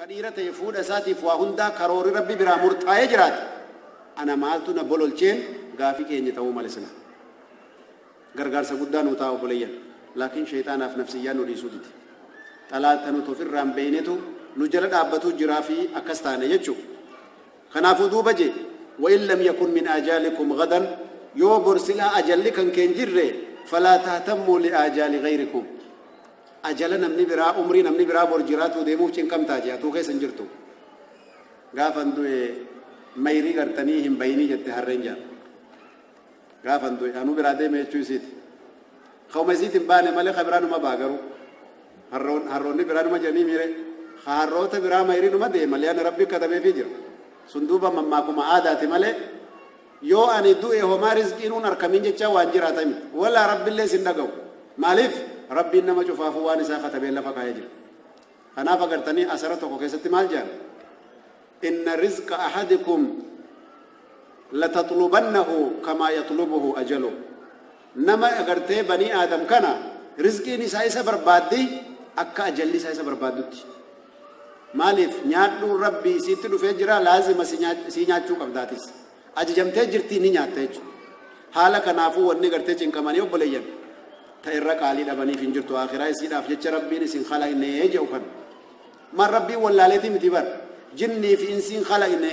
Ka dhiira ta'e fuudha isaatiif waa hundaa karoorri Rabbi biraa murtaa'ee jiraate. Ana maaltu na bololcheen gaafii keenya ta'uu male sila. Gargaarsa guddaa nuu ta'a obboleeyyan. Laakiin sheyxaanaaf nafsiyyaan nu dhiisuu dide. Xalaata nuti ofirraa hin beeynetu nu jala dhaabbatuu jiraa fi akkas taane jechuu. Kanaafuu duuba je wa in lam yakun min aajaalikum gadan, yoo bor silaa ajalli kan kee hin jirre, falaa tahtammuu li aajaali gayrikum. Ajala namni biraa, umrii namni biraa bor jiraatuu deemuuf cinqamtaa je, atuu keessa hin jirtu. Gaafan du'e mayrii gartanii hin bayinii jette harreen jaan. Gaafan du'e anuu biraa deeme jechuu isiiti. Kauma isiiti hin baane malee ka biraa numa ba'a garuu. Harroon, harroonni biraa numa jiranii miire. Ka harroota biraa mayrii numa deema li'anna Rabbi katabeefii jira. Sun duuba mammaakuma aadaati malee yoo ani du'e homaa rizqiinuun arkamin jechaa waan jiraata miti. Walaa Rabbillee sin dhaga'u. Maaliif? Rabbiin nama cufaafuu waan isaa katabee lafa kaa'ee jira. Kanaaf agartanii asara tokko keessatti maal jedhan? Inna rizqa ahadikum lataxlubannahu kamaa yaxlubuhu ajalu. Nama agartee banii Aadam kana rizqiin isaa isa barbaaddi akka ajalli isaa isa barbaaddutti. Maaliif nyaadhuun Rabbii isiitti dhufee jira, laazima sii nyaachuu qabdaatis. Ajajamtee jirtii ni nyaatta jechuudha. Haala kanaafuu wanni gartee cinqamanii obboleeyyan ta irra qaalii dhabaniif hin jirtu aakhiraa isiidhaaf jecha Rabbiin isin khalaqnee jedhu kana. Maal Rabbiin wallaaleetii miti bar. Jinnii fi insiin khalaqne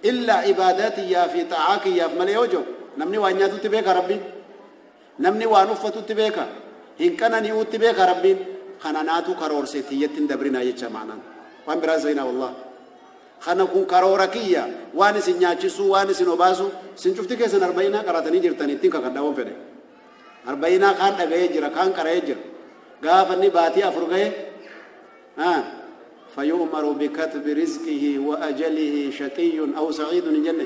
illaa ibaadaa tiyyaa fi xaa'aa kiyyaaf malee yoo jedhu, namni waan nyaatutti beeka Rabbiin. Namni waan uffatutti beeka. Hin qanani'uutti beeka Rabbiin. Kana naatu karoorse, tiyyatti hin dabrinaa jecha ma'anaan. Waan biraan seenaa wallah. Kana kun karoora kiyya, waan isin nyaachisuu, waan isin obaasu, isin cufti keessan arba'iinaa qaratanii jirtan, ittiin kakadhaa waan fedhe. Arba'iinaa kaan dhaga'ee jira, kaan qara'ee jira. Gaafa inni baatii 4 gahe, fayu'maru bikatbi rizqihi wa ajalihi shaqiyyun aw sa'iidun hin jenne.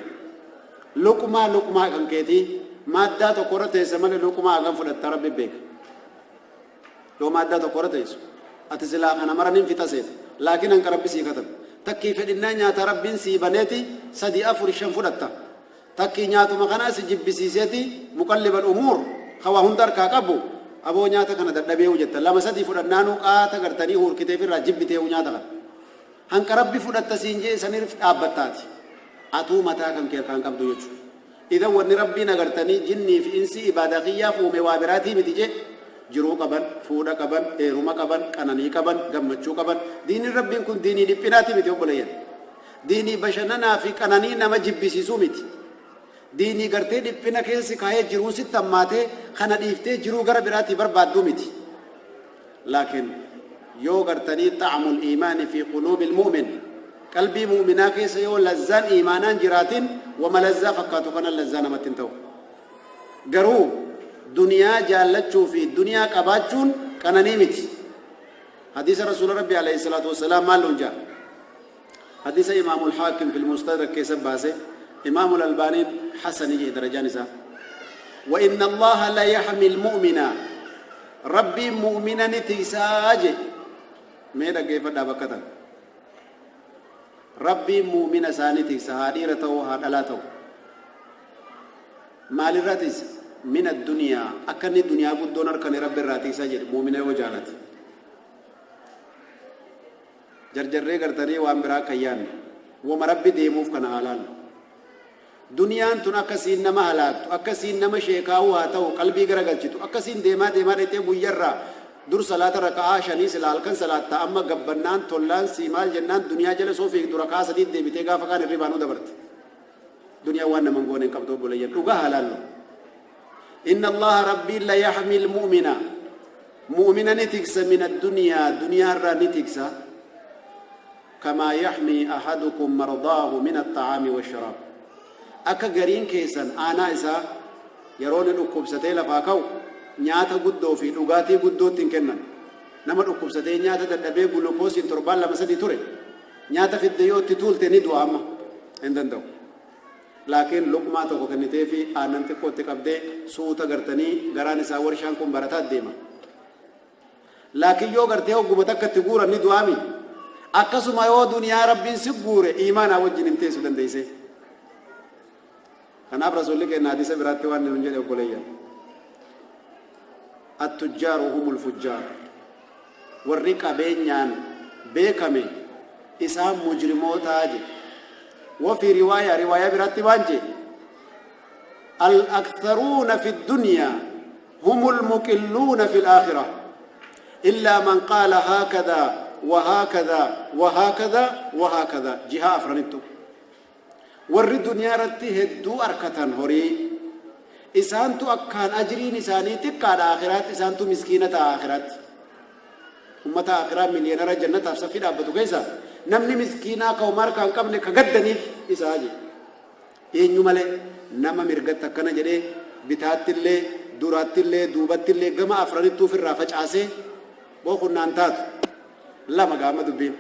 Luqmaa luqmaa kan keetii maaddaa tokko irra teessa malee luqmaa hagam fudhatta Rabbi beeka. Yoo maaddaa tokko irra teessu ati silaa kana mara nin fixa seeta. Laakiin hanqa Rabbi sii katabe. Takkii fedhinnaa nyaataa Rabbiin sii baneeti 3 4 5 fudhatta. Takkii nyaatuma kanaa si jibbisiiseeti muqallibal umuur ka waa hunda harkaa qabu aboo nyaata kana dadhabeehu jetta. 2 3 fudhannaanuu qaata gartanii huurkiteef irraa jibbiteehu nyaata kana. Hanqa Rabbi fudhatta siin jee sanirf dhaabbattaati. Atuu mataa kan kee harkaan qabdu jechuudha. Idan wanni Rabbiin agartanii jinnii fi insii ibaadaa kiyyaaf uume waa biraatii miti jee. Jiruu qaban, fuudha qaban, heeruma qaban, qananii qaban, gammachuu qaban. Diiniin Rabbiin kun diinii dhiphinaatii miti obboleeyyan. Diinii bashannanaa fi qananii nama jibbisiisuu miti. Diinii gartee dhiphina keessa kaayee jiruun sitti hammaatee kana dhiiftee jiruu gara biraatii barbaadduu miti. Laakiin yoo gartanii xa'amul iimaani fi quluubil mu'min, qalbii mu'minaa keessa yoo lazzaan iimaanaan jiraatin, wama lazzaa fakkaatu kana lazzaa namatti hin ta'u. Garuu duniyaa jaallachuu fi duniyaa qabaachuun qananii miti. Hadiisa Rasuula Rabbi alayhi salaatu wassalaam maal nuun jaa? Hadiisa Imaamul Haakim fil Mustadrak keessa baase, Imaamul Albaaniin hasani jee darajaan isaa. Wa inna Allaha la yaxmil mu'mina, Rabbiin mu'mina ni tiisaa jee. Mee dhaggeeffadhaa bakka tana. Rabbiin mu'mina isaa ni tiisa, haa dhiira ta'u haa dhalaa ta'u. Maalirraa tiisa? Min addunyaa, akka inni duniyaa guddoon harkane Rabbi irraa tiisaa jedhe mu'mina yoo jaalate. Jarjarree gartanii waan biraa akka hin yaanne. Wama Rabbi deemuuf kana haa laallu. Duniyaan tun akka siin nama halaaktu, akka siin nama sheekaa'uu haa ta'u qalbii garagalchitu, akka siin deemaa deemaa dhayxee guyyarraa dur salaata raka'aa shanii silaa halkan salaattaa amma gabbannaan tollaan sii maal jennaan duniyaa jala soo fiigdu raka'aa sadiit deebitee gaafa kaan hirribaanuu dabarte. Duniyaan waan nama hin goone hin qabdu obboleeyyan, dhugaa haa laallu. Inna Allaha, Rabbiin, la yaxmil mu'mina, mu'mina ni tiksa, min addunyaa, duniyaa irraa ni tiksa, kamaa yaxmii ahadukum mardaahu min axxacaami washaraab, akka gariin keessan aanaa isaa yeroo inni dhukkubsatee lafaa ka'u nyaata guddoo fi dhugaatii guddootti hin kennan. Nama dhukkubsatee nyaata dadhabee gulukoosiin torbaan 2 3 ture nyaata fidde yoo itti tuulte ni du'a, amma hin danda'u. Laakiin luqmaa tokko kenniteefi aannan xiqqoo itti qabdee suuta gartanii garaan isaa warshaan kun barataa deema. Laakiin yoo gartee hogguma takka itti guuran ni du'aami. Akkasuma yoo duniyaa Rabbiin si guure iimaanaa wajjin hin teessu dandeessee. Kanaaf Rasuulli keenya hadiisa biraatti waan nuun jedhe obboleeyyan. Attujjaaru humul fujjaar. Warri qabeenyaan beekame Isaan mujrimootaa je. Wafii riwaayaa, riwaayaa biraatti waan je: الأكثرون في الدنيا هم المقلون في الآخرة إلا من قال هكذا وهكذا وهكذا وهكذا. جهة أفرنتو warri duniyaa irratti hedduu arkatan horii, isaantu akkaan ajriin isaanii xiqqaadha akhiraatti, isaantu miskiina ta'a akhiraatti. Ummata akhiraa miliyeenara jannataaf saffii dhaabbatu keessa namni miskiinaa ka homaa harkaa hin qabne ka gaddaniif isaa je. Eenyu malee? Nama mirgatti akkana jedhee, bitaattillee, duraattillee, duubattillee, gama afranittuu ofirraa facaasee bookunnaan taatu lama gaama dubbiin.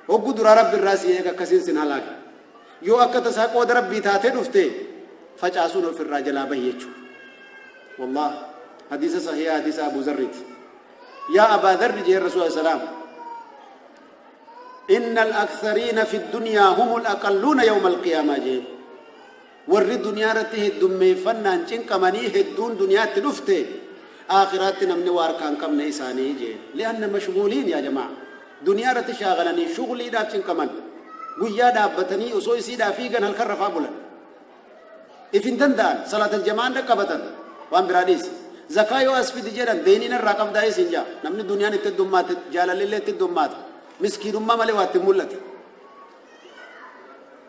Hoggu duraa Rabbi irraa si eega, akkasiin sin halaake. Yoo akka tasaa qooda Rabbii taatee dhufte, facaasuun ofirraa jalaa bahi jechuudha. Wallah, hadiisa sahiha, hadiisa Abu Zarriiti. Yaa Abaa Dharri, jee Rasuul salaam, إن الأكثرين في الدنيا هم الأقلون يوم القيامة jee. Warri duniyaa irratti heddummeeffannaan cinqamanii hedduun duniyaatti dhufte, aakhiraatti namni waa harkaa hin qabne isaanii jee. لأن مشغولين يا جماعة, duniyaa irratti shaagalanii shugliidhaaf cinqaman. Guyyaa dhaabbatanii osoo isiidhaaf fiigan halkan rafaa bulan. If hin danda'an, salaatal jamaan dhaqqabatan waan biraa dhiisi. Zakaa yoo as fidi jedhan, deeniin irraa qabdaa isin jaa. Namni duniyaan itti heddummaate jaalalillee itti heddummaata. Miskiinummaa malee waa itti mul'ata.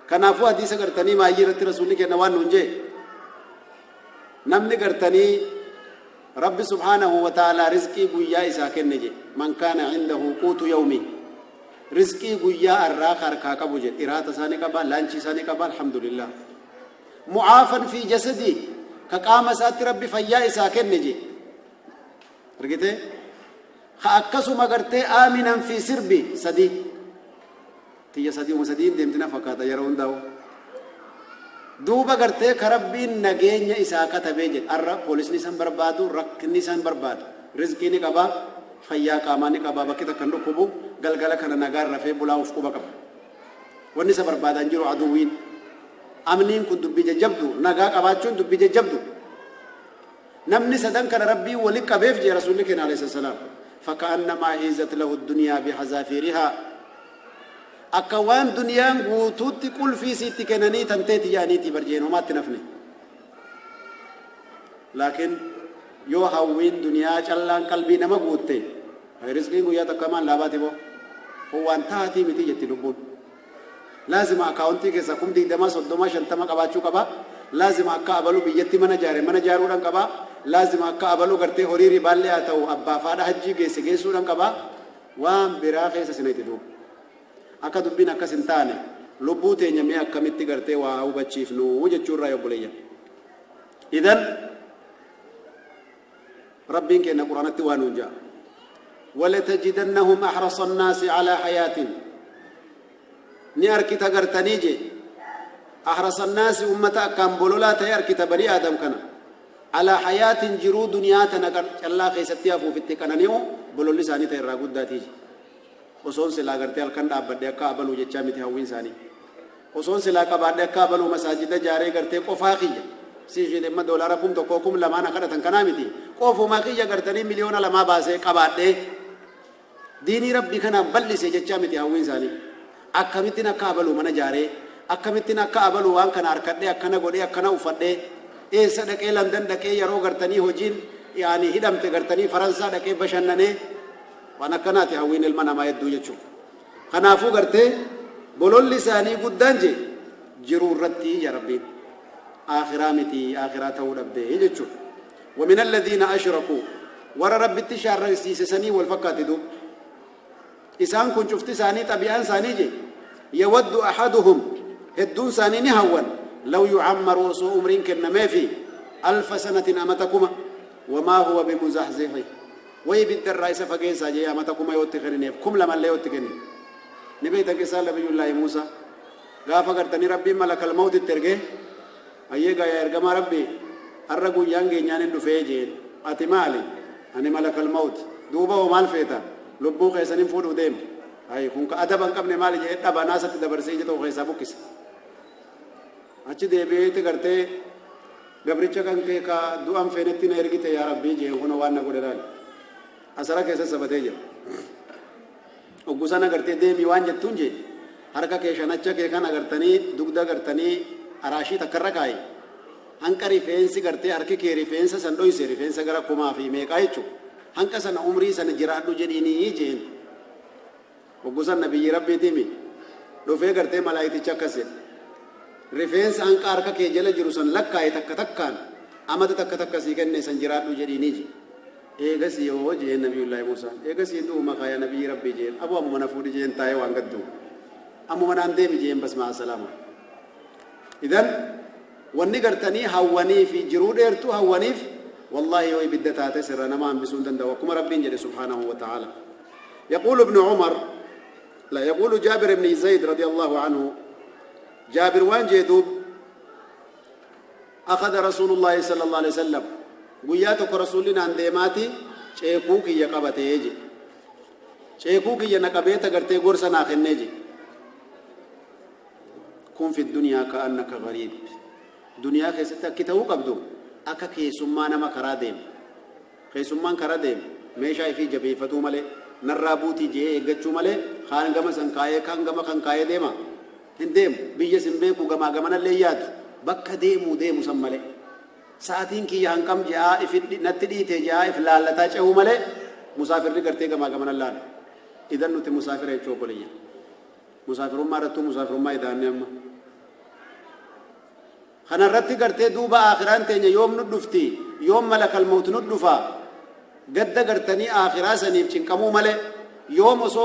Kanaafuu hadiisa gartanii maayyii irratti Rasuulli kenna waan nuun jee: namni gartanii Rabbi سبحانه وتعالى rizqii guyyaa isaa kenne je, من كان عنده قوت يومه, rizqii guyyaa arraa harkaa qabu je, iraata isaanii qaba, lunchii isaanii qaba, الحمد لله, معافى في جسده, ka qaama isaatti Rabbi fayyaa isaa kenne je, argite, ka akkasuma gartee آمنا في سربه. Sadii tiyya, sadii uma sadiin deemtina fakkaata yeroo hundaa'u. Duuba gartee ka Rabbiin nageenya isaa katabee jedhe, arra poolisni isan barbaadu, rakkinni isan barbaadu, rizqii ni qaba, fayyaa qaamaa ni qaba, bakki takka hin dhukkubu, galgala kana nagaan rafee bulaa, uf quba qaba, wanni isa barbaadan jiru aduwwiin. Amniin kun dubbii jajjabdu, nagaa qabaachuun dubbii jajjabdu. Namni sadan kana Rabbiin wali qabeef jee Rasuulli keenya عليه السلام, فكأنما حيزت له الدنيا بحذافيرها, akka waan duniyaan guutuutti qulfii siitti kennanii tanteeti yaaniiti barjeen homaatti nafne. Laakiin yoo hawwiin duniyaa callaan qalbii nama guutte, rizqiin guyyaa takka maan laabaati boo, kun waan taatii miti jetti lubbuun. Laazima akkaawuntii keessa 20,000, 30, 50 qabaachuu qaba. Laazima akka abaluu biyyatti mana jaare mana jaaruudhaan qaba. Laazima akka abaluu gartee horii ribaallee haa ta'u abbaa faadha hajjii geesse geessuudhaan qaba. Waan biraa keessa sinayti duuba. Akka dubbiin akkas hin taane lubbuu teenya mee akkamitti gartee waa hubachiifnu jechuurraa, obboleeyyan. Idan Rabbiin keenya Quraanatti waan nuun ja'a: ولتجدنهم أحرص الناس على حياة. Ni arkita gartanii je, أحرص الناس, ummata akkaan bololaa ta'e arkita banii Aadam kana, على حياة, jiruu duniyaa tana callaa keessatti hafuuf itti qanani'u, bololli isaanii ta'e irraa guddaatii je. Osoon silaa gartee halkan dhaabbadhe akka abaluu jechaa miti hawwiin isaanii. Osoon silaa qabaadhe akka abaluu masaajida jaaree gartee qofaa kiyya si ishee dhimma doolaara 1,000, 2,000 kadhatan kanaa miti, qofuma kiyya gartanii 2 miliyoona baasee qabaadhee diinii Rabbii kanaan bal'ise jechaa miti hawwiin isaanii. Akkamittiin akka abaluu mana jaaree, akkamittiin akka abaluu waan kana harkadhee, akkana godhee, akkana uffadhee, eessa dhaqee, Landan dhaqee, yeroo gartanii hojiin yaani hidhamte gartanii Faransaa dhaqee bashannanee, waan akkanaati hawwiin ilma namaa hedduu jechuudha. Kanaafuu gartee bololli isaanii guddaan je jiruu irratti ya Rabbiin, aakhiraa miti, aakhiraa ta'uu dhabdee jechuudha. ومن الذين أشركوا, warra Rabbitti shaarrasiise sanii wal fakkaate duuba. Isaan kun cufti isaanii xabi'aan isaanii je, يود أحدهم, hedduun isaanii ni hawwan, لو يعمر, osoo umriin kennameefi, ألف سنة, amata 1000. وما هو بمزحزحه, way ibiddarraa isa fageessaa jee amata 1000 yootti kennineef, 2000llee yootti kenne. Ni beektan keessaa Nabiyullaahi Muusaa gaafa gartanii Rabbiin malakal mawtitti ergee, "Hayyee gaa, yaa ergamaa Rabbii, har'a guyyaan geenyaan hin dhufee," jeen. "Ati maali?" "Ani malakal mawti." "Duuba hoo maal feeta?" "Lubbuu keessanin fuudhuu deema." "Hay, kun ka adaba hin qabne maali?" jedhee dhabanaa isatti dabarsee ija tokko keessaa buqqise. Achi deebi'eeti gartee, "Gabricha kan kee ka du'an feenetti na ergite yaa Rabbii," jeen, "kunoo waan na godhe laali." Asara keessa sabatee jira. Oggu sana gartee deemii waan jettuun jee, harka kee shanacha kee kan agartanii dugda gartanii araashii takkarra kaayi. Hanqa rifeensi gartee harki kee rifeensa san dhoyse, rifeensa gara kumaa fi meeqaa jechuudha. Hanqa sana umrii sana jiraadhu jedhiinii jeen. Oggu san nabiyyi Rabbiitiimi dhufee gartee malaayiticha akkas jedhe. Rifeensa hanqa harka kee jala jiru san lakkaa'e, takka takkaan amata takka takka sii kenne, san jiraadhu jedhiinii je. Eegasii yoo jeen Nabiyullaahi Muusaan, eegasii du'uma kaaya nabiyyi Rabbii jeen, aboo ammuma na fuudhi jeen, taa'ee waan gaddu. Ammuma naan deemi jeen, bas ma'a salaama. Idan wanni gartanii hawwanii fi jiruu dheertuu hawwaniif, wallaahi yoo ibidda taate sirra nama hambisuu hin danda'u, akkuma Rabbiin jedhe subhaanahu wa ta'ala. يقول ابن عمر، لا، يقول جابر بن زيد رضي الله عنه، جابر waan jee duub: أخذ رسول الله صلى الله عليه وسلم، guyyaa tokko rasuulli naan deemaati ceekuu kiyya qabatee je. Ceekuu kiyya na qabeeta gartee gorsa naa kennee je. كن في الدنيا كأنك غريب. Duniyaa keessatti akki ta'uu qabdu akka keessummaa nama karaa deemu. Keessummaan karaa deemu meeshaa ifii jabeeffatuu malee, narraa buutii jee eeggachuu malee, kaan gama san kaayee, kaan gama kan kaayee deema hin deemu. Biyya sin beeku, gamaa gamanallee yaadu, bakka deemuu deemu san malee, sa'atiin kiyya hanqam je'aa if natti dhiite je'aa if laallataa cehuu malee, musaafirri gartee gamaa gamana laala. Idan nuti musaafira jechuu, obboleeyyan. Musaafirummaa irrattuu musaafirummaa idaanne amma. Kanarratti gartee duuba aakhiraan teenya yoom nu dhufti, yoom malakal mawt nu dhufa, gadda gartanii aakhiraa saniif cinqamuu malee, yoom osoo